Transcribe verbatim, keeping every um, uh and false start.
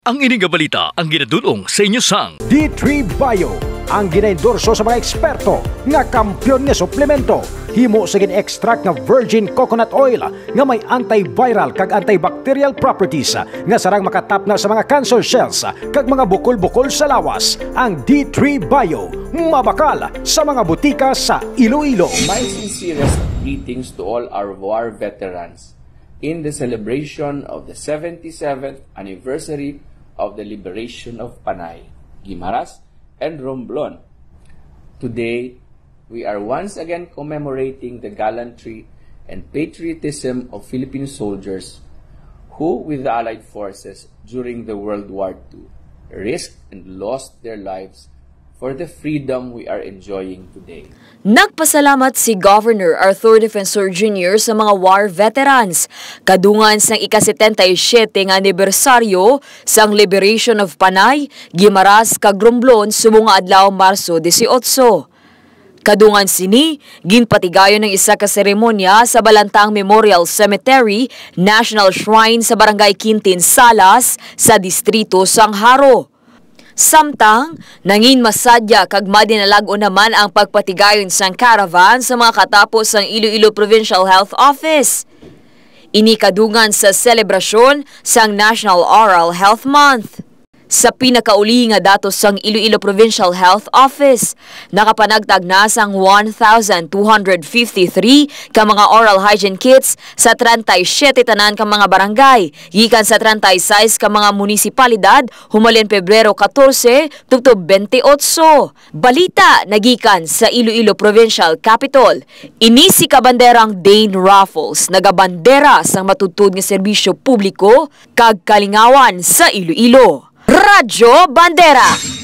Ang ini nga balita ang ginadul-ong sa inyo sang D three Bio, ang ginaendorso sa mga eksperto nga kampiyon nga suplemento. Himo sa gin-extract nga virgin coconut oil nga may antiviral kag antibacterial properties nga sarang makatapna sa mga cancer cells kag mga bukol-bukol sa lawas. Ang D three Bio, mabakal sa mga butika sa Iloilo. My sincerest greetings to all our war veterans in the celebration of the seventy-seventh anniversary of the liberation of Panay, Guimaras, and Romblon. Today, we are once again commemorating the gallantry and patriotism of Filipino soldiers who, with the Allied forces during the World War Two, risked and lost their lives for the freedom we are enjoying today. Nagpasalamat si Governor Arthur Defensor Junior sa mga war veterans kadungan sang ika-setenta y siyete nga anibersaryo sang Liberation of Panay, Guimaras, kag Romblon subong nga adlaw Marso dieciocho. Kadungan sini, ginpatigayon ang isa ka seremonya sa Balantang Memorial Cemetery, National Shrine sa Barangay Quintin, Salas, sa Distrito sang Jaro. Samtang, nangin masadya kag madinalag-on naman ang pagpatigayon sang caravan sa mga katapo sang Iloilo Provincial Health Office. Ini kadungan sa selebrasyon sang National Oral Health Month. Sa pinakauli nga datos sang Iloilo Provincial Health Office, nakapanagtag na sang one thousand two hundred fifty-three ka mga oral hygiene kits sa treinta y siete tanan ka mga barangay, gikan sa treinta y seis ka mga munisipalidad, humalin Pebrero catorce tubtob twenty-eight. Balita nagikan sa Iloilo Provincial Capitol. Ini si Kabanderang Dane Raffles, nagabandera sang matudtod nga serbisyo publiko kag kalingawan sa Iloilo. Radyo Bandera.